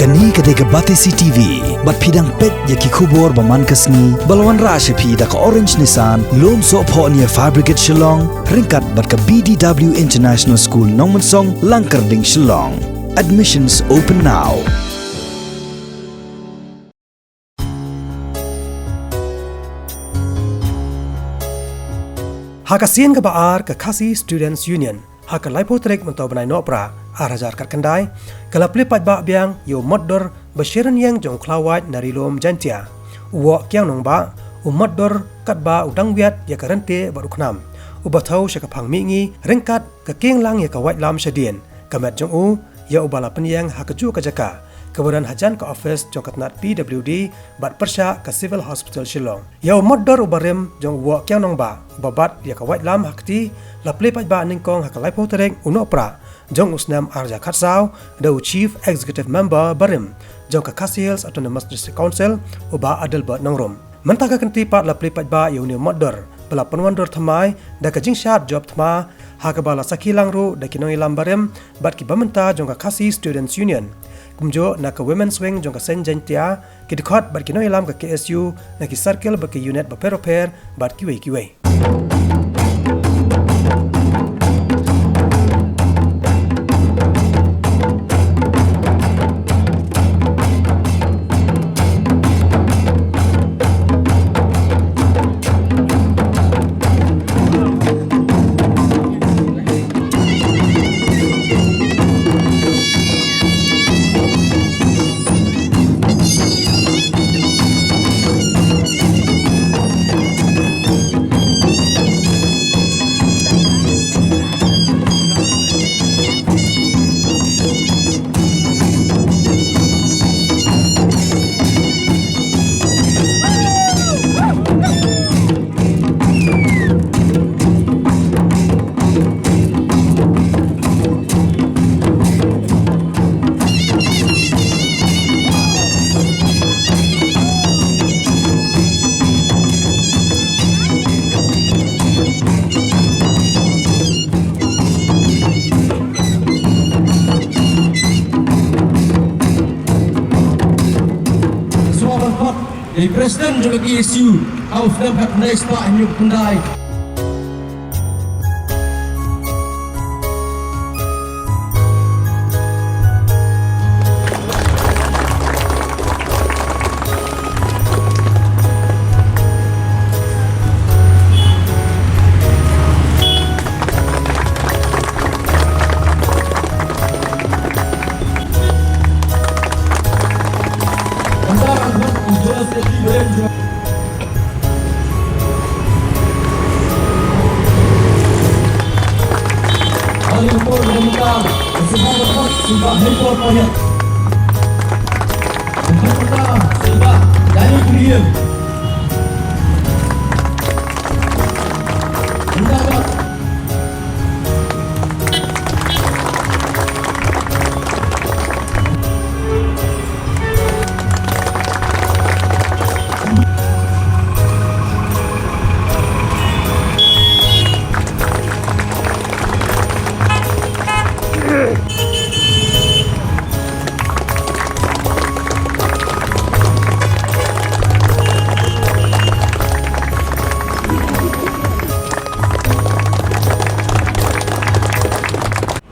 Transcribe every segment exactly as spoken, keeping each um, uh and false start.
Kane ka dei ka Batesi T V, bad phi dang peit ïa ki khubor ba man ka sngi, ba la wanrah sha phi da ka Orange Nissan, lum sohphoh near Fire Brigade Shillong, ryngkat bad ka B D W International School Nongmensong, Langkyrding, Shillong. Admissions open now. Ha ka sien kaba ar ka Khasi Students Union, ha ka laiphew tarik mynta u bnai Nohprah, ar hajar khatkhyndai, ka la plie paidbah biang ïa u motdur ba shirynieng jong u khlawait na Ri Lum Jaiñtia, u Woh Kiang Nangbah, u motdur katba u dang wiat ïa ka ryntih bad u khnam, uba thew sha ka phang mihngi ryngkat ka kieng lang ïa ka waitlam shadien, ka met jong u, ïa uba la pynïeng ha kajuh ka jaka, kaba don hajan ka office jong ka tnat P W D bad pyrshah ka Civil Hospital Shillong. Ïa u motdur u barim jong u Woh Kiang Nangbah, uba bat ïa ka waitlam ha kti, la plie paidbah nyngkong ha ka laiphew tarik u Nohprah jong u snem ar hajar khatsaw, da u Chief Executive Member barim jong ka Khasi Hills Autonomous District Council, u Bah Adelbert Nongrum. Mynta ka kynti pat la plie paidbah ïa une u motdur ba la pynwandur thymmai da ka jingshad jop thma, ha kaba la sakhi lang ruh da ki nongïalam barim bad kiba mynta jong ka Khasi Students Union, kumjuh na ka Women's Wing jong ka Seng Jaiñtia, ki dkhot bad ki nongïalam ka K S U, na ki circle bad ki unit bapher bapher bad kiwei kiwei. Sngewbha ban khot ïa i President jong ka K S U, ha u snem khatkhyndai spah hynñiewphew khyndai.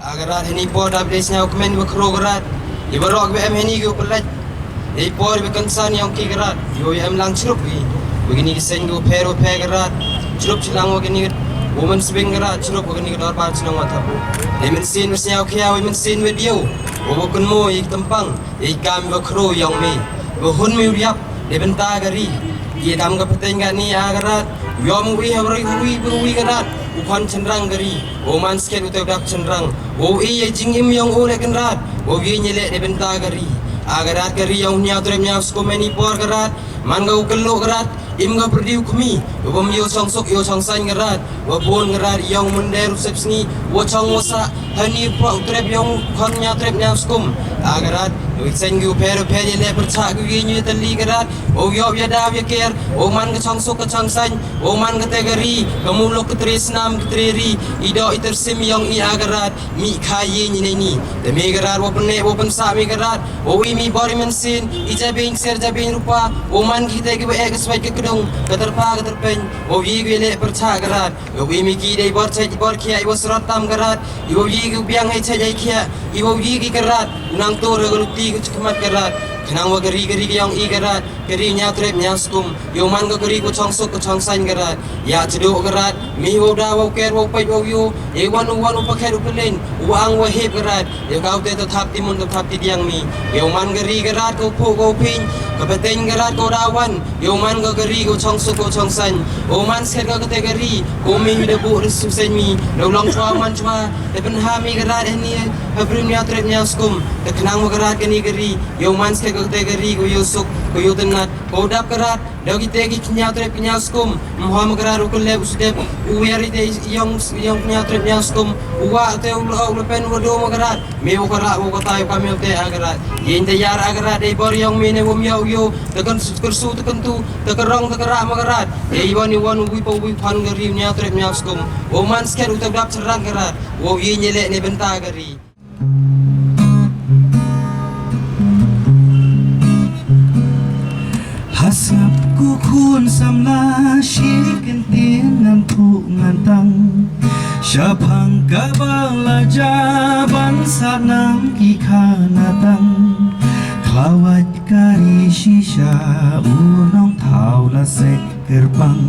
Ah, ka rat, heini por da phi dei sñiaw kmen wa khro ka rat. Ïa baroh kiwa em heini kiwa pynlait. Dei por wa kynsan yong ki ka rat. Ïa wa em lang chirup ki. Wa kini ki seng kiwa pher wa pher ka rat. Chirup chilang wa kini ka Women's Wing ka rat. Chirup wa kini ka dorbar chnong wa thap. Dei mynsiem wa sñiaw khia, wa mynsiem wa diaw. Wa wa kynmo ïa ki tympang. Ïa i kam wa khro yong me, wa hun me u riap, dei bynta ka ri. Ïa dam ka pateng kani a ka rat, u yom u i ha u ri u i u i ka rat, u khon chynrang ka ri, u man sket u te u dak chynrang, u i ïa jingim yong u le kynrad, u i ñi le dei bynta ka ri. A ka rat ka ri yong u ñiaw trep ñiaw skum heini por ka rat, man ka u kyllu ka rat, im ka pyrdi u kmi, u bym ïoh song suk ïoh song sain ka rat, wa bun ka rat yong u mynder u sep sngi, wa chong wa sah, Hani pok trep yong kon nya trep nya skum. Agarat, wi sen gu per per ye le percha gu ye nyu tali garat. O yo ya da ya ker, o man ka chong suk ka chong san, o man ka tegari, ka muluk ka tri snam ka tri ri, i do i tersim yong i agarat, mi kha ye ni ne ni. Te mi garat, o pene, o pensa mi garat, o i mi bori men sin, i jabing ser jabing rupa, o man ki te ki ba ek swet ka kedung, ka terpa ka terpeng, o ye gu ye le percha garat. Iwa wi mi ki dei bor chait bor khiah iwa srot tam garat. Iwa wi ki biang hai chait hai khiah. Iwa wi ki garat. Unang tur ha galuti ku chikmat garat. Khnang wa gari gari ki yong i garat. Gari nya trep nya skum. Iwa man ka gari ku chong suk ku chong sain garat. Ya cheduk garat. Mi wa da wa ker wa pait wa yu. Iwa nu wa nu pakhet u pelin. Wa ang wa hip garat. Ïa ka u te to thap ti mun to thap ti diang mi. Ïa u man ka ri ka rat ka u phuh ka u phin. Ka pateng ka rat ka u da wan. Ïa u man ka ka ri ka u chong suk ka u chong san. U man sket ka ka te ka ri. Ka u mi mi da buh ri su sen mi. Da u long chwa man chwa. Te pynha mi ka rat hani. Ha brim nia trep nia skum. Te khnang wa ka rat ka ni ka ri. Ïa u man sket ka ka te ka ri ka u ïa u suk ka u ïa u tynat. Ka u dap ka rat. Da ki te ki kñiaw trep kñiaw skum. Mhom ka rat u ka lep u sdep. U wer i te yong yong kñiaw trep kñiaw skum. U wa te u lo u lepen u do ma ka rat. Me u ka rat u ka tai u ka me u te a ka rat. Yin te yar a ka rat dei bor yong me ne u miaw u yo. Te kan su te kan tu te ka rong te ka rat ma ka rat. Te i wan i wan u wi pa u wi pan ka ri u kñiaw trep kñiaw skum. U man sket u te dap cherang ka rat. U yin ye le ne benta ka ri. Hasap ku khun samla shi kin tin ngan phu ngan tang. Shaphang ka ba la ja ban sa nam ki khana tang. Khlawat ka ri shisha u nong thaw la sek. Kyrpang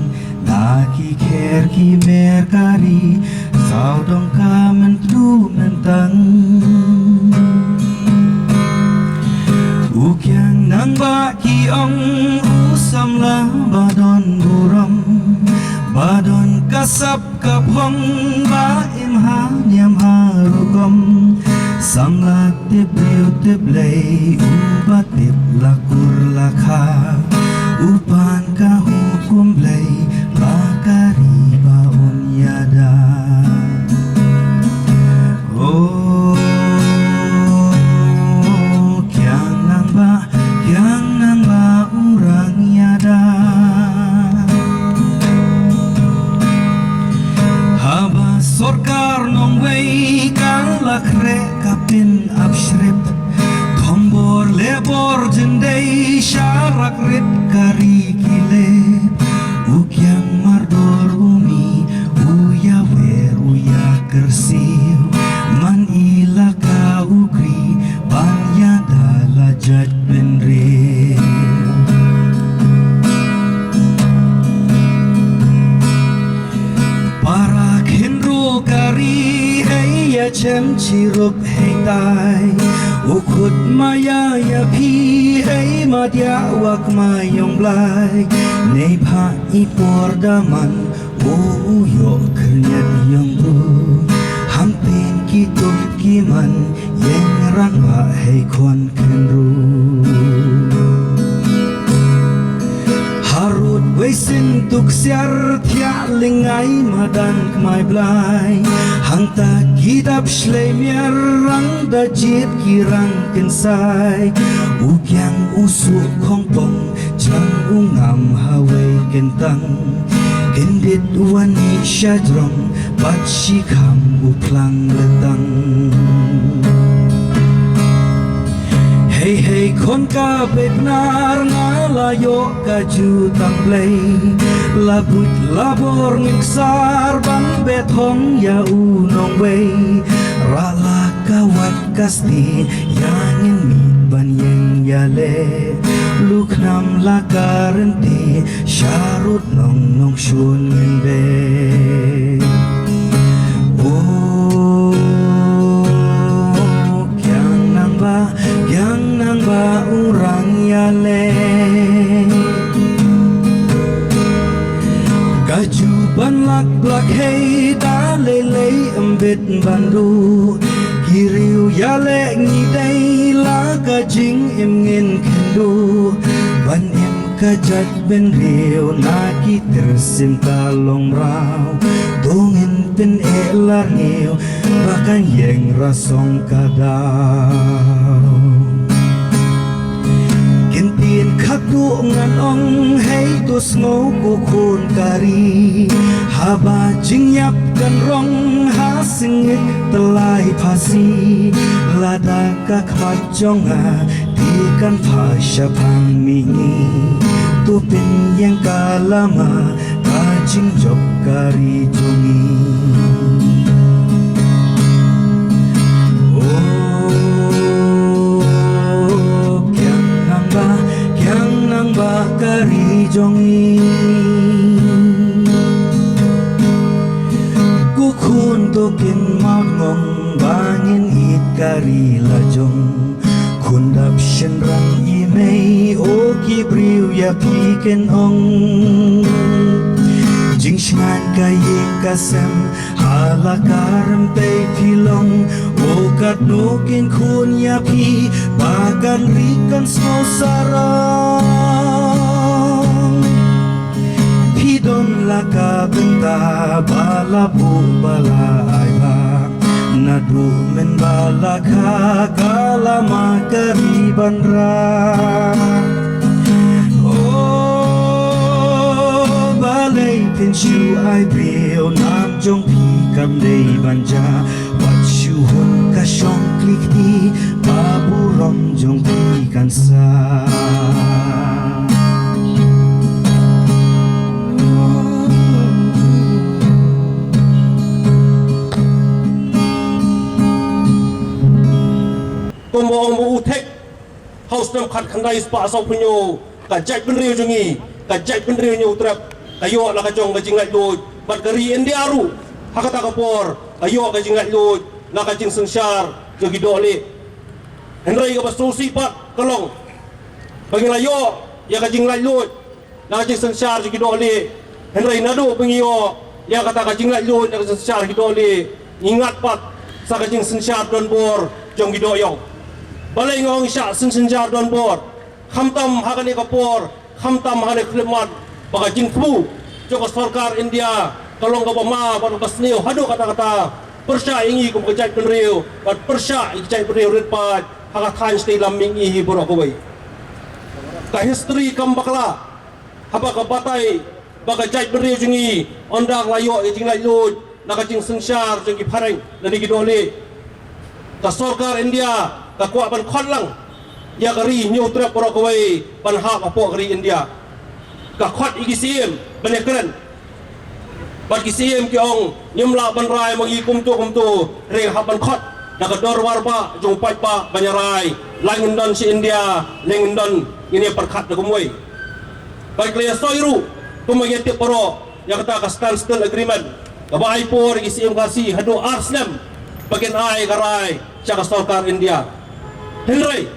na ki kher ki mer ka ri. Saw dong ka mentru mentang. U kiang nang ba ki ong u samla ba don burom. Ba don ka sap ka phong ba im ha niam ha rukom. Samla tip riu tip lei u ba tip la kur la kha. U pan ka hukum lei ba ka ri ba un ïada. Oh, kiang nang ba, kiang nang ba u rang ïada. Haba sorkar nongwei ka la khreh ka pyn ap shrip. Thombor lebor jyndei sharak rit ka ri ki lep. U kiang mardor u mi u ïa wer u ïa kyrsiew. Man i la ka u kri ban ïada la jait bynriew. Para khynru ka ri hei ïa chem chirup hei tai. U khut ma ïa ïa phi hei ma dia wak ma yong blai. Nei pha i por da man u u ïoh khyrñiat yong bru. Ham pyn ki tup ki man ïeng rang ba hei khon khynru. Harud wei sin tuk siar thiah lingai madan kmai blai. Hangta ki dap shlei miar rang da jied ki rang kynsai. U kiang u su khong pong chang u ngam hawei kyntang. Kyndit wani sha jrong. Bat shi kham u phlang letang. Hei hei khon ka bepnar nga la ïoh ka ju tang blei. La but la bor ngin ksar ban bethong ïa u nongwei. Ra la ka wat ka sti ïa ngin mit ban ïeng ïa le. Lukhnam la ka rynti sharud nong nong shun ngin be. O kiang nang ba kiang nang ba u rang ïa le. Ka ju ban lak blak hei ta lei lei em bit ban du. Ki riu ïa le ngi dei la ka jing im ngin kyndu. Ban im ka jait bynriew na ki tyrsim ka long mraw. To ngin Pyneh lar ngew ba kan ïeng rasong ka daw. Kin tin khatu ngan ong hei tu sngew ko khun ka ri. Haba jingïap kan rong ha sngit tylli phasi. Lada ka khmat jong nga te kan phai shaphang mihngi. Tu pynïeng ka lama ka jingjop ka ri jong ngi. Oh, kiang nang ba, kiang nang ba ka ri jong ngi. Ko khun to kin map ngong ba ngin ïeit ka ri la jong. Khun dap shynrang i mei, o ki briew ïa phi kin ong. Jingshngaiñ ka ïing ka sem, ha la ka rympei phi long. O katno kin khun ïa phi, ba kan ri kan sngew sarong. Phi don la ka bynta ba la buh ba la ai ba. Naduh mynba la kha ka lama ka ri ban rah. Oh, balei phin shu ai briew nam jong phi kam dei ban jia. Wat shu hun ka shong kli kti ba burom jong phi kan sah. Kumba ong ba u thik ha u snem khatkhyndai spah sawphew hynñiew, ka jaitbynriew jong ngi, ka jaitbynriew Hynñiewtrep, ka ïoh la ka jong ka jinglaitluid bad ka ri India ruh. Ha kata ka por ka ïoh ka jinglaitluid na ka jingsynshar jong ki dohlieh. Hynrei kaba sngewsih pat ka long ba ngi la ïoh ïa ka jinglaitluid na ka jingsynshar jong ki dohlieh. Hynrei naduh ba ngi ïoh ïa kata ka jinglaitluid na ka jingsynshar ki dohlieh, ngi ngat pat sa ka jingsynshar donbor jong ki dohïong. Balei nga ong shah jingsynshar donbor? Khamtam ha kane ka por, khamtam ha kane ka khyllipmat, ba ka jingthmu jong ka sorkar India ka long kaba ma bad kaba sniew haduh katta katta pyrshah ïa ngi kum ka jaitbynriew bad pyrshah ïa ki jaitbynriew rit paid ha ka thaiñ shatei lam mihngi hi baroh kawei. Ka history kam bakla haba ka batai ba ka jaitbynriew jong ngi ynda ka la ïoh ïa ka jinglaitluid na ka jingsynshar jong ki phareng lane ki dohlieh. Ka sorkar India ka kwah ban khot lang ïa ka ri Hynñiewtrep baroh kawei ban hap hapoh ka ri India. Ka khot ïa ki syiem ban ïakren. Bad ki syiem ki ong ngim lah ban rai ma ngi kumto kumto, hynrei hap ban khot da ka dorbar bah jong u paidbah ban ïarai. Lada ngin don sha India, lada ngin don, ngin ïa pyrkhat da kumwei. Bad ka la ïasoi ruh kumba ngi tip baroh ïa kata ka standstill agreement kaba ai por ïa ki syiem Khasi haduh ar snem ba kin ai ka rai sha ka sorkar India. Hynrei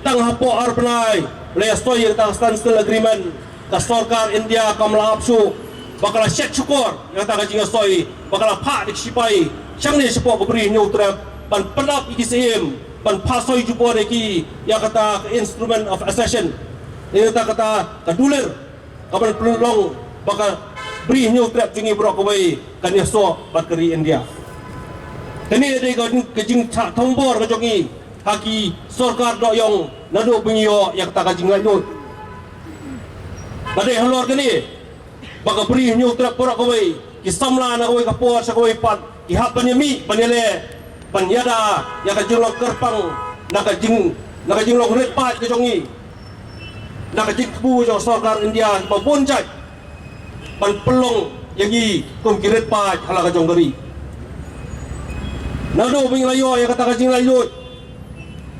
tang hapoh ar bnai la ïasoi ïa kata ka standstill agreement, ka sorkar India kam lah ap shuh ba ka la shet shukor ïa kata ka jingïasoi, ba ka la phah da ki shipai shangne shapoh ka Bri Hynñiewtrep ban pynap ïa ki syiem, ban phah soi jubor ïa ki ïa kata ka Instrument of Accession, ïa kata, kata ka dulir kaban pynlong ba ka Bri Hynñiewtrep jong ngi baroh kawei kan ïasoh bad ka ri India. Kane dei ka, ka jingshah thombor ka jong ngi ha ki sorkar dohïong naduh ba ngi ïoh ïa kata ka jinglaitluid. Ba dei halor kane ba ka Bri Hynñiewtrep baroh kawei, ki samla na kawei ka por sha kawei pat, ki hap ban ïamih ban ïaleh ban ïada ïa ka jinglong kyrpang na ka jing, na ka jinglong rit paid ka jong ngi, na ka jingthmu jong ka sorkar India kiba bun jait ban pynlong ïa ngi kum ki rit paid ha la ka jong ka ri. Naduh ba ngi la ïoh ïa kata ka jinglaitluid,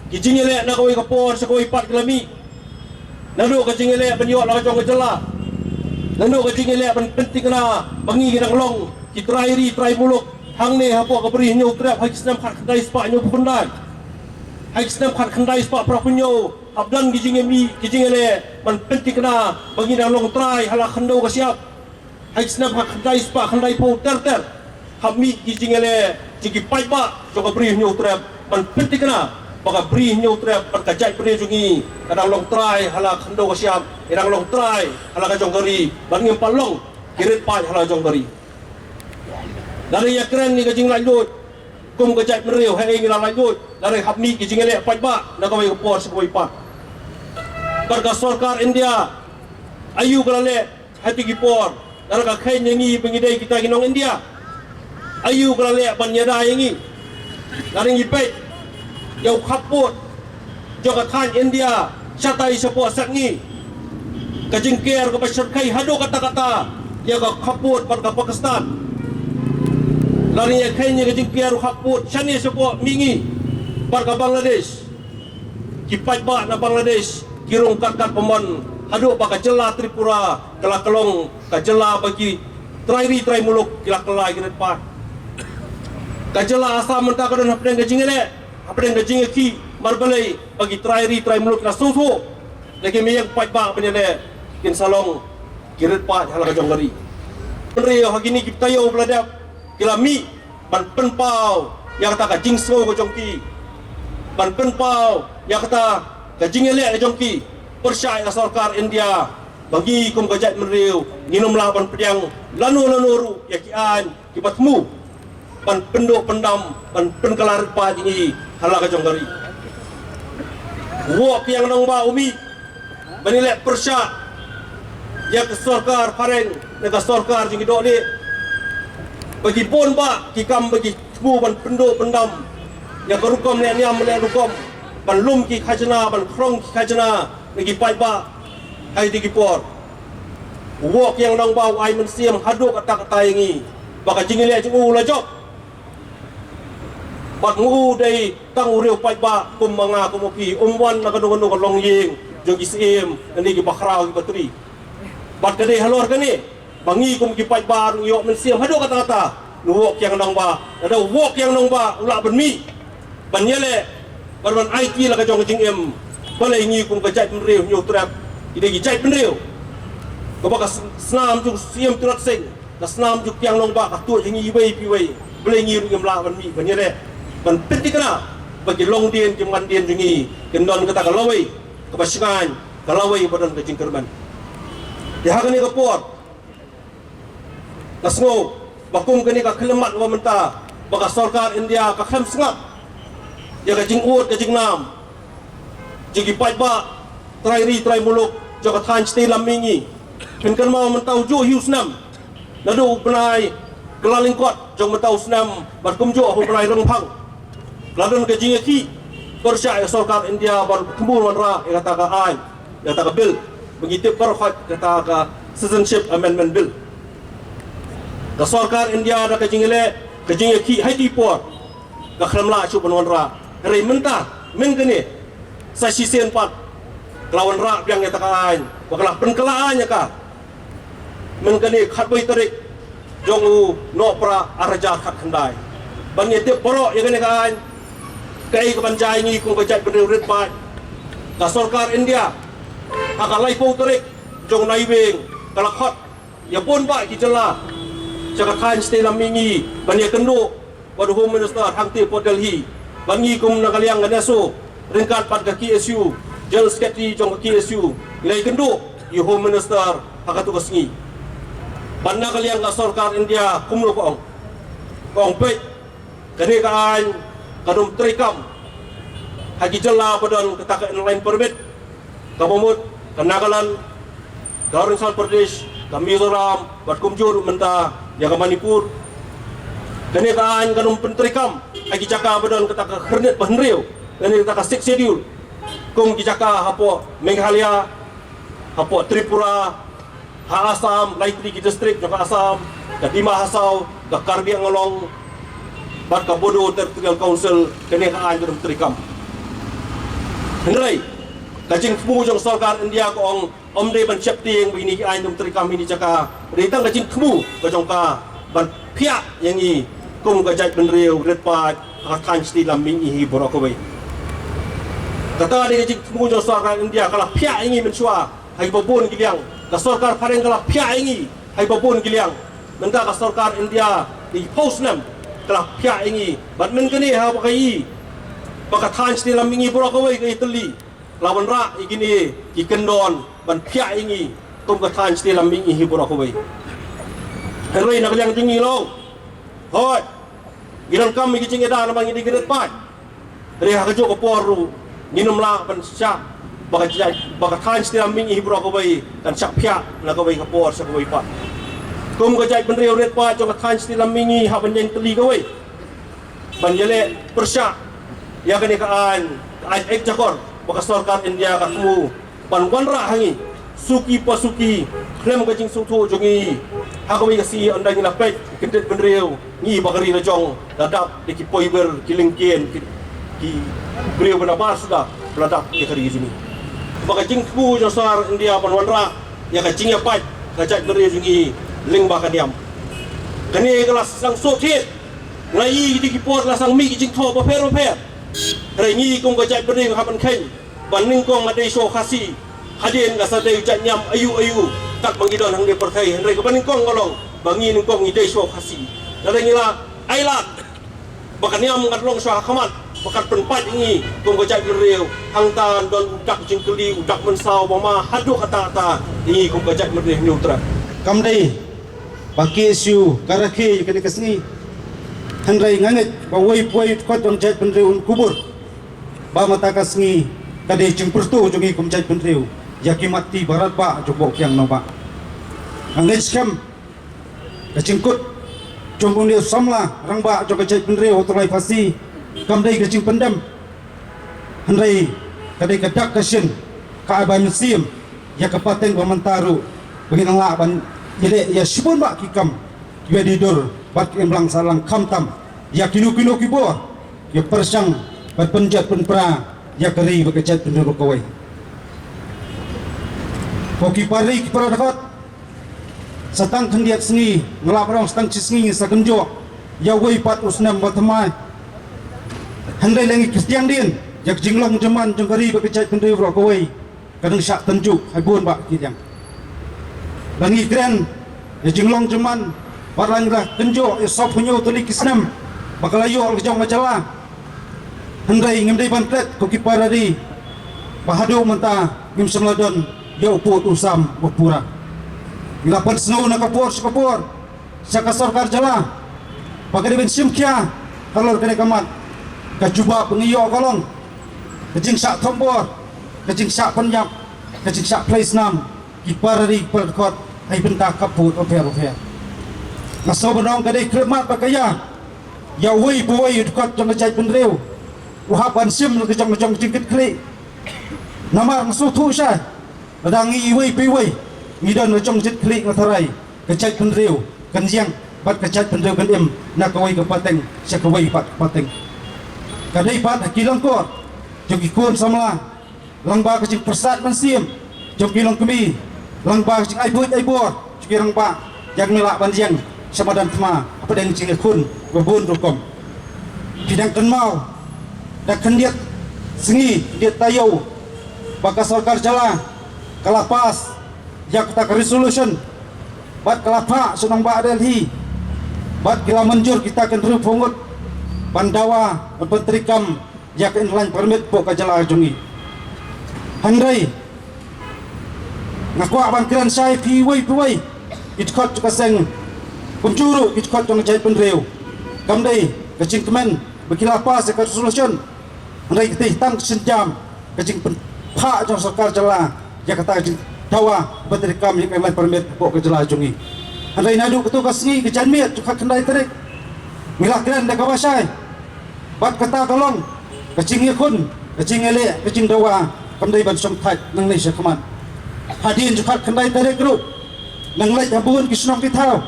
ki jingïaleh na kawei ka por sha kawei pat ki la mih. Naduh ka jingïaleh ban ïoh la ka jong ka jylla, naduh ka jingïaleh ban pynthikna ba ngi ki dang long ki trai ri trai muluk hangne hapoh ka Bri Hynñiewtrep ha ki snem khatkhyndai spah hynñiewphew khyndai. Ha ki snem khatkhyndai spah phraphew hynñiew hap don ki jingïamih, ki jingïaleh ban pynthikna ba ngi dang long trai ha la khyndew ka shyiap. Ha ki snem khatkhyndai spah khyndaiphew ter ter hap mih ki jingïaleh jong ki paidbah jong ka Bri Hynñiewtrep ban pynthikna ba ka Bri Hynñiewtrep bad ka jaitbynriew jong ngi ka dang long trai ha la khyndew ka shyiap, ka dang long trai ha la ka jong ka ri, bad ngim pat long ki rit paid ha la jong ka ri. Lada ïakren ïa ka jinglaitluid kum ka jaitbynriew, haei ngi la laitluid? Lada hap mih ki jingïaleh paidbah na kawei ka por sha kawei pat. Bad ka sorkar India, aïu ka la leh ha kito ki por? Lada ka kheiñ ïa ngi ba ngi dei kita ki nong India, aïu ka la leh ban ïada ïa ngi? Lada ngi peit ïa u khappud jong ka thaiñ India shatai shapoh sepngi, ka jingker kaba shyrkhei haduh katta katta ïa ka khappud bad ka Pakistan. Lada ngi ïa kheiñ ïa ka jingker u khappud shane shapoh mihngi bad ka Bangladesh, ki paidbah na Bangladesh ki rung katkat bymman haduh ba ka jylla Tripura ka la ka long ka jylla ba ki trai ri trai muluk ki la kylla ki rit paid. Ka jylla Assam mynta ka don hapdeng ka jingïaleh, hapdeng ka jingïakhih, namar balei? Ba ki trai ri trai muluk ki la sngewthuh da ki meiieng paidbah ban ïaleh, kin sa long ki rit paid ha la ka jong ka ri. Hynrei ha kine ki taïew ba la dep ki la mih ban pynpaw ïa kata ka jingsngew ka jong ki, ban pynpaw ïa kata ka jingïaleh ka jong ki pyrshah ïa ka sorkar India, ba ngi kum ka jaitbynriew ngin ym lah ban pdiang lano lano ruh ïa ki aiñ kiba thmu ban pynduh pyndam, ban pynkylla rit paid ïa ngi ha la ka jong ka ri. U Woh Kiang Nangbah u mih ban ïaleh pyrshah ïa ka sorkar phareng ne ka sorkar jong ki dohlieh, ba ki bun bah ki kam ba ki thmu ban pynduh pyndam ïa ka rukom leh niam leh rukom, ban lum ki khajna, ban khrong ki khajna na ki paidbah ha kito ki por. U Woh Kiang Nangbah u ai mynsiem haduh katta katta ïa ngi ba ka jingïaleh jong u la jop. Bad ngi u dei tang u riew paidbah kum ma nga kum ma phi, um wan na kano kano ka longïing jong ki syiem, na ki bakhraw ki batri. Bad ka dei halor kane ba ngi kum ki paidbah ruh ngi ïoh mynsiem haduh katta katta na u Woh Kiang Nangbah. Lada u Woh Kiang Nangbah u lah ban mih ban ïaleh bad ban aiti la ka jong ka jingim, balei ngi kum ka jaitbynriew Hynñiewtrep, ki dei ki jaitbynriew kaba ka s-, snam jong u Syiem Tirot Sing, ka snam jong u Kiang Nangbah ka tuid ha ngi iwei pa iwei, balei ngi ruh ngim lah ban mih ban ïaleh, ban pynthikna ba ki longdien ki mandien jong ngi kin don kata ka lawei kaba shngaiñ, ka lawei ba don ka jingkyrmen. Te ha kane ka por nga sngew ba kum kane ka khyllipmat ba mynta ba ka sorkar India ka khlem sngap ïa ka jingud ka jingnam jong ki paidbah trai ri trai muluk jong ka thaiñ Shatei Lam Mihngi. Phin kynmaw mynta u juh hi u snem, naduh u bnai Kyllalyngkot jong mynta u snem bad kumjuh ha u bnai Rymphang, la don ka jingïakhih pyrshah ïa ka sorkar India ba u thmu wanrah ïa kata ka aiñ, ïa kata ka bill ba ngi tip baroh kata ka Citizenship Amendment Bill. Ka sorkar India da ka jingïaleh, ka jingïakhih ha kito ki por ka khlem lah shuh ban wanrah. Hynrei mynta, mynta kane sa shisien pat ka la wanrah biang ïa kata ka aiñ, ba ka la pynkylla aiñ ïa ka mynta kane khatwei tarik jong u Nohprah arhajar khatkhyndai. Ban ïa tip baroh ïa kane ka aiñ, kaei kaban jia ïa ngi kum ka jaitbynriew rit paid. Ka sorkar India ha ka laiphew tarik jong u Naiwieng ka la khot ïa bun bah ki jylla sha ka thaiñ Shatei Lam Mihngi ban ïakynduh bad u Home Minister hangtei hapoh Delhi. Bad ngi kum na ka liang ka NESO ryngkat bad ka KSU, General Secretary jong ka KSU, ngi la ïakynduh ïa u Home Minister ha katu ka sngi. Bad na ka liang ka sorkar India kumno ka ong? Ka ong, peit, kane ka aiñ kan ym treikam ha ki jylla ba don kata ka Inner Line Permit, kaba mut ka Nagaland, ka Arunachal Pradesh, ka Mizoram bad kumjuh ruh mynta ïa ka Manipur. Kane ka aiñ kan ym pyntreikam ha ki jaka ba don kata ka khyrnit ba hynriew, kane kata ka Sixth Schedule, kum ki jaka hapoh Meghalaya, hapoh Tripura, ha Assam, lai tylli ki district jong ka Assam, ka Dima Hasao, ka Karbi Anglong bad ka Bodo Territorial Council. Kane ka aiñ kan ym treikam. Hynrei ka jingthmu jong sorkar India ka ong ym dei ban sheptieng ba ine ki aiñ kan ym treikam ha ine i jaka. Dei tang ka jingthmu ka jong ka ban phiah ïa ngi kum ka jaitbynriew rit paid ha ka thaiñ Shatei Lam Mihngi hi baroh kawei. Kata dei ka jingthmu jong sorkar India, ka la phiah ïa ngi mynshuwa ha kiba bun ki liang. Ka sorkar phareng ka la phiah ïa ngi ha kiba bun ki liang. Mynta ka sorkar India, dei phew snem ka la phiah ïa ngi. Bad mynta kane haba ka ïohi ba ka thaiñ Shatei Lam Mihngi baroh kawei ka ïatylli, ka la wanrah ïa kine ki kyndon ban phiah ïa ngi kum ka thaiñ Shatei Lam Mihngi hi baroh kawei. Hynrei na ka liang jong ngi long, Hooid, ngi donkam ïa ki jingïada namar ngi dei ki riewpaid. Hynrei ha kajuh ka por ruh ngin ym lah ban shah ba ka jait, ba ka thaiñ Sniang Mihngi baroh kawei kan shah phiah na kawei ka por sha kawei pat. Kum ka jaitbynriew riewpaid jong ka thaiñ Sniang Mihngi hap ban ïeng tylli kawei ban ïaleh pyrshah ïa kane ka aiñ, ka aiñ Act Jakor ba ka sorkar India ka thmu ban wanrah ha ngi suki pa suki khlem ka jingsngewthuh jong ngi. Ha kawei ka sngi ynda ngi la peit ka jaitbynriew, ngi ba ka ri la jong la dap da ki poiber, ki lyngkien, ki, ki briew ba nabar suda ba la dap ïa ka ri jong ngi. Ba ka jingthmu jong sorkar India ban wanrah ïa ka jingïapait ka jaitbynriew jong ngi lyngba ka niam. Kane ka la sdang suk thied. Nga ïohi da ki por la sdang mih ki jingthoh bapher bapher. Hynrei ngi kum ka jaitbynriew hap ban kheiñ ba nyngkong nga dei shuwa Khasi. Hadien nga sa dei u jait niam aiu aiu kat ba ngi don hangne pyrthei, hynrei kaba nyngkong ka long ba ngi nyngkong ngi dei shuwa Khasi. Lada ngi la ailad ba ka niam kan long shuwa ha khmat ba kan pynpait ïa ngi kum ka jaitbynriew, hangta don u dak jingkylli, u dak mynsaw ba ma haduh katta katta ïa ngi kum ka jaitbynriew Hynñiewtrep. Kam dei ba K S U ka rakhe ïa kane ka sngi, hynrei nga ngeit ba uwei pa uwei u dkhot jong jaitbynriew un kubur ba mynta ka sngi ka dei jingpyrto jong ngi kum jaitbynriew ïa ki mat ti barat ba jong Bohkiang Nangbah. Nga ngeit skhem ka jingkut jong une u samla rangbah jong ka jaitbynriew Hutulai Phasi kam dei ka jingpyndem, hynrei ka dei ka dak ka shin ka ai bai mynsiem ïa ka pateng ba mynta ruh ba ngin nang lah ban ïaleh ïa shibun bah ki kam kiba dei dur bad ki imlang sahlang, khamtam ïa kino kino ki bor ïa pyrshang ban pynjot pynpra ïa ka ri bad ka jaitbynriew kawei. Ko ki para ri ki para dkhot, sa tang khyndiat sngi, nga lah ban ong sa tang shi sngi ngin sa kynjoh ïa uwei pat u snem ba thymmai. Hynrei lada ngi ktiang dien ïa ka jinglong jingman jong ka ri bad ka jaitbynriew baroh kawei, ka dang shah tynjuh ha bun bah ki liang. Lada ngi kren ïa jinglong jingman bad lada ngi la kynjoh ïa sawphew hynñiew tylli ki snem ba ka la ïoh la ka jong ka jylla, hynrei ngim dei ban klet ko ki para ri ba haduh mynta ngim shym la don ïa u pud u sam ba pura. Ngi la pynsngew na ka por sha ka por sha ka sorkar jylla ba ka dei ban shim khia halor kane ka mat. Ka jubab ba ngi ïoh ka long ka jingshah thombor, ka jingshah pynïap, ka jingshah pynleit snam ki para ri para dkhot ha ki bynta khappud bapher bapher. Nga sngew ban ong ka dei khlem mat ba ka ïa ïa uwei pa uwei u dkhot jong ka jaitbynriew u hap ban shim la ka jong ka jong ka jingkitkhlieh. Namar nga sngewthuh shai lada ngi iwei pa iwei ngi don la ka jong ka jingkitkhlieh, nga tharai ka jaitbynriew kan ïeng bad ka jaitbynriew kan im na kawei ka pateng sha kawei pat ka pateng. Ka dei pat ha ki lyngkor jong ki khun samla, lyngba ka jingpyrsad mynsiem jong ki longkmie, lyngba ka jingai buit ai bor jong ki rangbah, ïa ngi lah ban ïeng sha madan thma hapdeng jingïakhun ba bun rukom. Phi dang kynmaw da khyndiat sngi, khyndiat taïew ba ka sorkar jylla ka la pass ïa kata ka resolution bad ka la phah sha nongbah Delhi bad ki la mynjur kita ki hynriewphew ngut ban dawa ban pyntreikam ïa ka inner line permit hapoh ka jylla jong ngi. Hynrei nga kwah ban kren shai phi iwei pa iwei ki dkhot jong ka seng, kumjuh ruh ki dkhot jong ka jaitbynriew. Kam dei ka jingkmen ba ki la pass ïa ka resolution, hynrei ka dei tang ka sienjam ka jingpynphah jong sorkar jylla ïa kata ka jingdawa ban pyntreikam ïa ka inner line permit hapoh ka jylla jong ngi. Hynrei naduh kato ka sngi, ka janmiet jong ka khatkhyndai tarik, ngi la kren da kaba shai. Bad kata ka long ka jingïakhun, ka jingïaleh, ka jingdawa kam dei ban shongthait nangne shakhmat. Hadien jong ka khatkhyndai tarik ruh nang leit ha bun ki shnong ki thaw,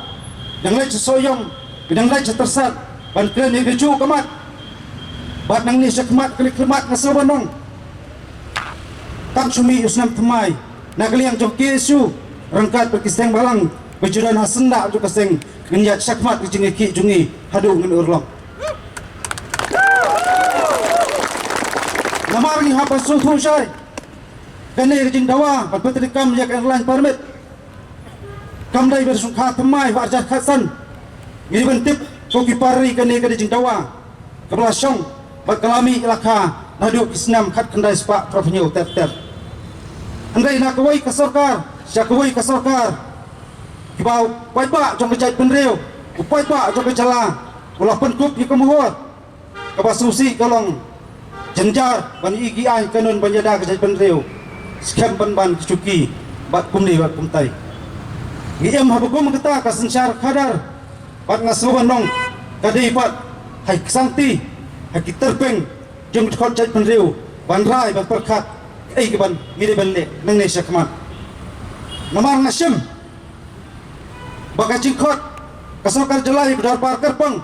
nang leit sha Sohiong, nang leit sha Tyrsad ban kren ïa kajuh ka mat. Bad nangne shakhmat, kane ka mat nga sngew ban ong, tang shu mih u snem thymmai na ka liang jong K S U ryngkat bad ki seng bhalang ba ju don ha syndah jong ka seng, ngin ïaid shakhmat ka jingïakhih jong ngi haduh ngin urlong. Namar ngi hap ban sngewthuh shai, kane ka jingdawa ban pyntreikam ïa ka inner line permit kam dei ba shong kha thymmai ha arhajar khatsan. Ngi dei ban tip ko ki para ri, kane ka dei jingdawa kaba la shong bad ka la mih la kha naduh ki snem khatkhyndai spah phra phew hynñiew ter ter. Hynrei na kawei ka sorkar sha kawei ka sorkar, kiba u paidbah jong ka jaitbynriew, u paidbah jong ka jylla, U la pynkup ïa ka mohor kaba sngewsih ka long jynjar ban ïohi ki aiñ kanun ban ïada ka jaitbynriew, skhem ban ban ki shuki bad kumne bad kumtai. Ngi im ha ba kum kata ka synshar khadar bad nga sngew ban long ka dei pat ha ki ksangti, ha ki tyrpeng jong ki dkhot jaitbynriew ban rai ban pyrkhat kaei kaban ngi dei ban leh nangne shakhmat. Namar nga shem ba ka jingkhot ka sorkar jylla ïa ka dorbar kyrpang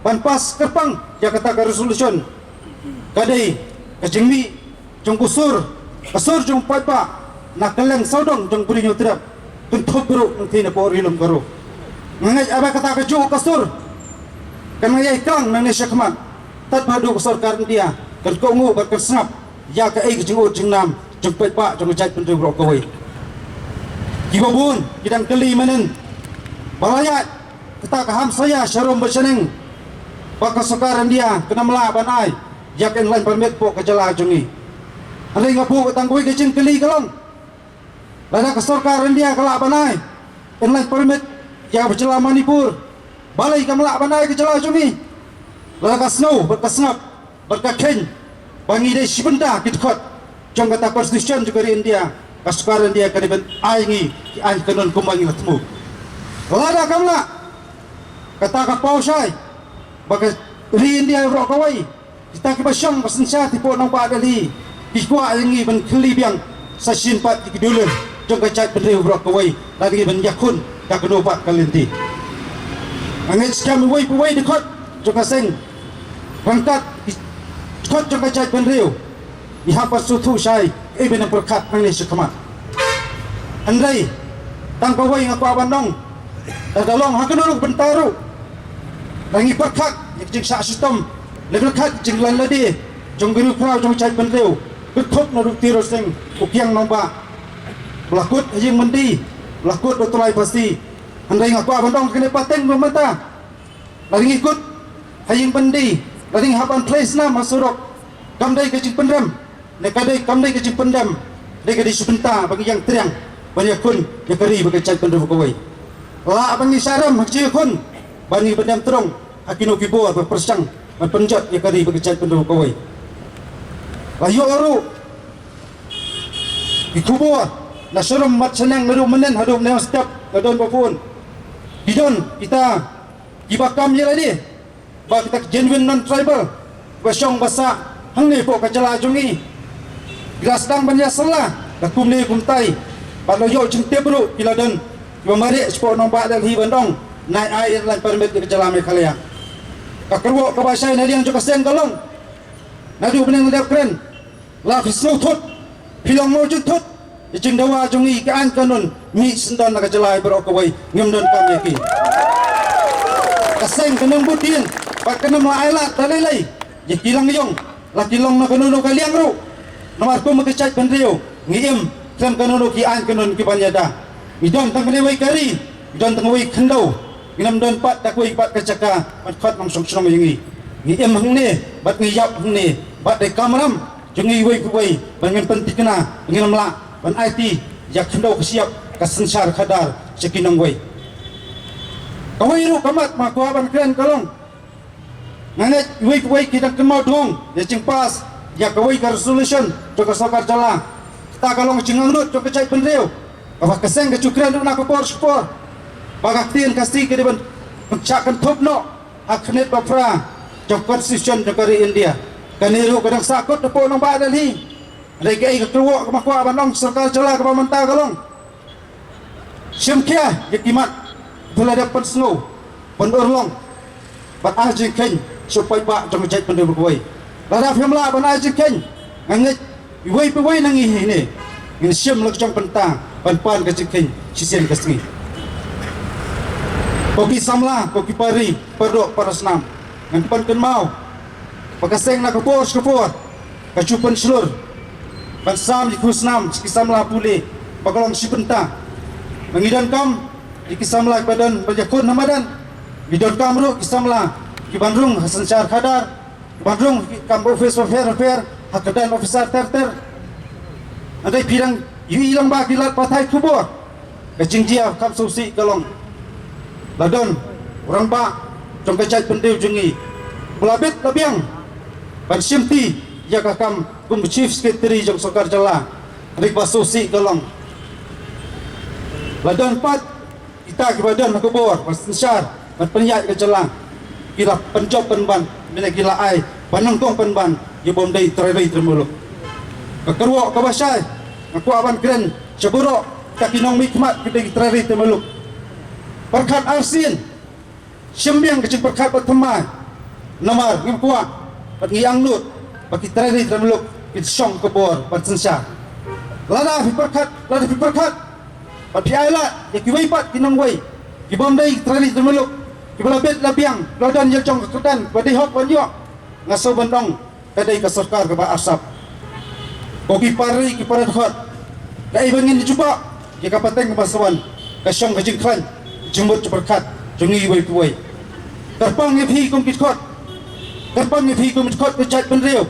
ban pass kyrpang ïa kata ka resolution ka dei ka jingmih jong u sur, ka sur jong u paidbah na kylleng sawdong jong Bri Hynñiewtrep, kynthup ruh nangthie napoh Ri Lum Garo. Nga ngeit haba kata kajuh ka sur kan ïai klang nangne shakhmat, tad ba haduh ka sorkar India kan kohnguh bad kan sngap ïa kaei ka jingud jingnam jong u paidbah jong ka jaitbynriew baroh kawei. Kiba bun ki dang kylli mynnin ba la ïaid kata ka hamsaïa sharum ba shaneng ba ka sorkar India kan ym lah ban ai ïa ka inland permit hapoh ka jylla jong ngi. Hynrei nga buh tang kawei ka jingkylli ka long, lada ka sorkar India ka lah ban ai inland permit ïa ka jylla Manipur, balei kam lah ban ai ka jylla jong ngi? Lada ka sngew bad ka sngap bad ka kheiñ ba ngi dei shi bynta ki dkhot jong kata constitution jong ka ri India, ka sorkar India ka dei ban ai ngi ki aiñ kanun kumba ngi la thmu. Lada kam lah, kata ka paw shai ba ka ri India baroh kawei, kita kiba shong ba synshar hapoh nongbah Delhi, ki kwah ïa ngi ban khylli biang sa shisien pat ïa ki dulun jong ka jaitbynriew baroh kawei, lada ngi ban ïakhun da kano pat ka lynti. Nga ngeit skhem iwei pa iwei dkhot jong ka seng ryngkat ki dkhot jong ka jaitbynriew ngi hap ban sngewthuh shai kaei ban pyrkhat nangne shakhmat. Hynrei tang kawei nga kwah ban ong, lada long ha kano ruh ka bynta ruh, lada ngi pyrkhat ïa ka jingshah shitom, lada pyrkhat ïa ka jinglan lade jong ki riewkhraw jong ka jaitbynriew, kynthup naduh u Tirot Sing, u Kiang Nangbah, ba la kut ha ïing byndi, ba la kut da u tyllai phasi. Hynrei nga kwah ban ong kane pateng ba mynta, lada ngi kut ha ïing byndi, lada ngi hap ban trei snam ha surok, kam dei ka jingpyndem, ne ka dei kam dei ka jingpyndem, dei ka dei shi bynta ba ngi ïeng triang ban ïakhun ïa ka ri bad ka jaitbynriew kawei. Lah ba ngi shah rem ha ka jingïakhun, ba ngi pyndem trong ha kino ki bor ba pyrshang ban pynjot ïa ka ri bad ka jaitbynriew kawei. La ïoh ruh ki khubor na sharum mat shaneng naduh mynnin haduh mynne step, la don ba bun, ki don kita kiba kam ïa lade, ba kita ki genuine non-tribal ba shong ba sah hangne hapoh ka jylla jong ngi, ki la sdang ban ïasylla da kumne kumtai, bad la ïoh jingtip ruh ki la don kiba mareh shapoh nongbah Delhi ban ong nai ai inland permit ïa ka jylla Meghalaya. Ka kyrwoh kaba shai na liang jong ka seng ka long, naduh mynne la dep kren, la phi sngewthuh, phi long mawjud thuh ïa ka jingdawa jong ngi, ka aiñ kanun mih syndon na ka jylla baroh kawei, ngim donkam ïa ki. Ka seng kan ym bud dien bad kan ym lah ai lad da lei lei ïa ki langïong, la ki long na kano kano ka liang ruh. Namar kum ka jaitbynriew ngi im khlem kano kano ki aiñ kanun kiban ïada. Ngi don tang kawei ka ri, ngi don tang kawei ka khyndew, ngim don pat da kawei pat ka jaka ban khot nongshong shnong ïa ngi. Ngi im hangne bad ngi ïap hangne bad dei ka kamram jong ngi iwei pa iwei ba ngin pynthikna, ba ngin ym lah ban aiti ïa ka khyndew ka shyiap, ka synshar khadar sha ki nongwei. Kawei ruh ka mat ba nga kwah ban kren ka long, nga ngeit iwei pa iwei ki dang kynmaw dong ïa ka jingpass ïa kawei ka resolution jong ka sorkar jylla. Kata ka long ka jingangnud jong ka jaitbynriew, kaba ka seng ka ju kren ruh na ka por sha ka por, ba ka ktien Khasi ka dei ban shah kynthup noh ha ka khyrnit ba phra jong ka constitution jong ka ri India. Kane ruh ka dang sahkut hapoh nongbah Delhi. Hynrei kaei ka kyrwoh kaba nga kwah ban ong sha ka sorkar jylla kaba mynta ka long, shim khia ïa ki mat ba la dep pynsngew, pynurlong bad ai jingkheiñ sha u paidbah jong ka jaitbynriew baroh kawei. Lada phim lah ban ai jingkheiñ, nga ngeit iwei pa iwei na ngi hangne ngin shim la ka jong ka bynta ban pan ka jingkheiñ shisien ka sngi. Ko ki samla, ko ki para ri, para doh, para snam, ngan pynkynmaw ba ka seng na ka por sha ka por ka ju pynshlur ban sam ïa ki khusnam sha ki samla pule ba ka long shi bynta. Ba ngi donkam ïa ki samla kiba don ban ïakhun ha madan, ngi donkam ruh ki samla kiban rung ha synshar khadar, kiban rung ha ki kam office bapher bapher, ha ka kyrdan officer ter ter. Hynrei phi dang ïohi lang ba ki lad pathai khubor, ka jingjia kham sngewsih ka long, la don u rangbah jong ka jaitbynriew jong ngi, ba la bit la biang ban shimti ïa ka kam kum ka Chief Secretary jong sorkar jylla. Ri ba sngewsih ka long, la don pat kita kiba don ha ka bor ban synshar ban pynïaid ka jylla, ki la pynjop pynban, mynta ki la ai ban nyngkong pynban ïa bym dei trai ri trai muluk. Ka kyrwoh kaba shai nga kwah ban kren sha baroh kita ki nongmihkhmat ki dei ki trai ri trai muluk. Pyrkhat arsien, shim biang ka jingpyrkhat ba thymmai. Namar ngim kwah bad ngi angnud ba ki trai ri trai muluk kin shong ka bor ban synshar. Lada phi pyrkhat, lada phi pyrkhat bad phi ailad ïa kiwei pat ki nongwei ki bym dei ki trai ri trai muluk, kiba la bit la biang, la don ïa la jong ka kyrdan ba dei hok ban ïoh, nga sngew ban ong ka dei ka sorkar kaba arsap. Ko ki para ri ki para dkhot, kaei ba ngin jubab ïa ka pateng kaba sa wan, ka shong ka jingkhlaiñ jingmut jingpyrkhat jong ngi iwei pa iwei. Kyrpang ïa phi kum ki dkhot, kyrpang ïa phi kum ki dkhot ka jaitbynriew.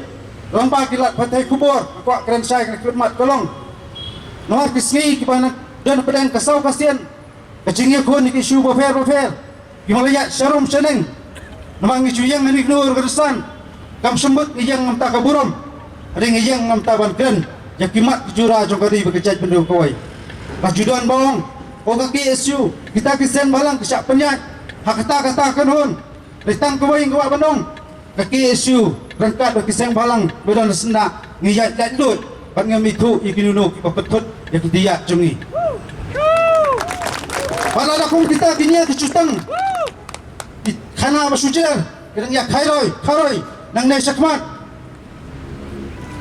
Lada ki lad pathai khubor, ka kwah kren shai ka khmat ka long, namar ki sngi kiba na don pdeng ka saw ka sien, ka jingïakhun ïa ki issue bapher bapher, ki ma la ïaid sharum shaneng. Namar ngi ju ïeng ha kano kano ka rynsan, kam shym mut ngi ïeng namar ka burom, hynrei ngi ïeng namar ban kren ïa ki mat ki jura jong ka ri bad ka jaitbynriew kawei. Ka ju don ba ong, ko ka KSU, kita ki seng bhalang ki shah pynïaid ha kata kata ka khun. Hynrei tang kawei nga kwah ban ong, ka KSU ryngkat bad ki seng bhalang ba don ha syndah, ngi ïaid laitluid bad ngim ithuh ïa kino kino kiba pynthut ïa ki diat jong ngi. Bad lada kum kita ki nia ki jutang, ki khana ba shu jer, ki dang ïa khairoi kharoi nangne shakhmat,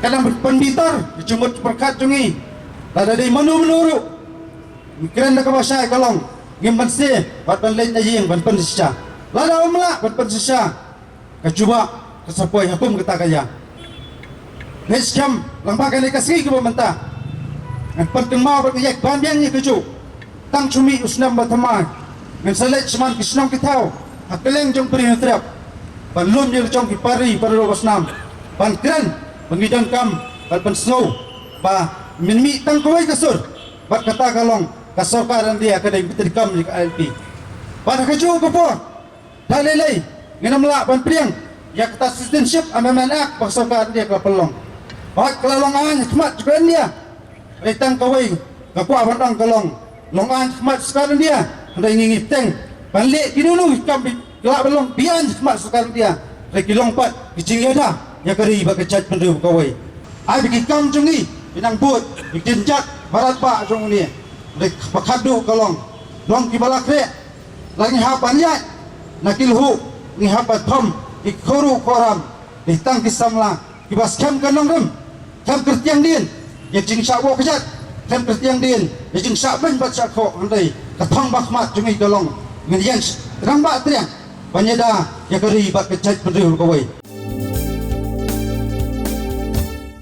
ka dang pynbitar ïa ka jingmut jingpyrkhat jong ngi. Lada dei mano mano ruh, ngi kren da kaba shai ka long, ngim banse bad ban leit na ïing ban pynshisha. Lada ym lah ban pynshisha, ka jubab ka sa poi ha kum kata ka ïa. Ngeit skhem lyngba kane ka sngi kaba mynta, ngan pynkynmaw bad ngan ïaid ban biang ïa kajuh. Tang shu mih u snem ba thymmai, ngan sa leit sha man ki shnong ki thaw ha kylleng jong Bri Hynñiewtrep, ban lum ïa la jong ki para ri para dkhot ba snam, ban kren ba ngi donkam bad ban sngew ba ngin mih tang kawei ka sur. Bad kata ka long, ka sorkar India ka dei ban treikam ïa ka ILP. Bad ha kajuh ka por, da lei lei ngin ym lah ban pdiang ïa kata Citizenship Amendment Act ba ka sorkar India ka la pynlong. Bad ka la long aiñ ha khmat jong ka India. Hynrei tang kawei nga kwah ban ong ka long, long aiñ ha khmat sorkar India, hynrei ngi ngi bteng ban leh kino kino ki kam ki lah ban long beaiñ ha khmat sorkar India, hynrei ki long pat ki jingïada ïa ka ri bad ka jaitbynriew kawei. Ai ba ki kam jong ngi ki nang bud ïa ki jingïada baroh ba jong ngi. Hynrei ba khadduh ka long, long kiba la khreh, la ngi hap ban ïaid na ki lhuh, ngi hap ban thom ïa ki khawruh khawram. Dei tang ki samla kiba skhem ka nongrim, khlem kyrtiang dien ïa ka jingshah wah ka jait, khlem kyrtiang dien ïa ka jingshah beiñ bad shah khoh, hynrei ka thong ba khmat jong ngi ka long, ngin ïeng rangbah triang ban ïada ïa ka ri bad ka jaitbynriew kawei.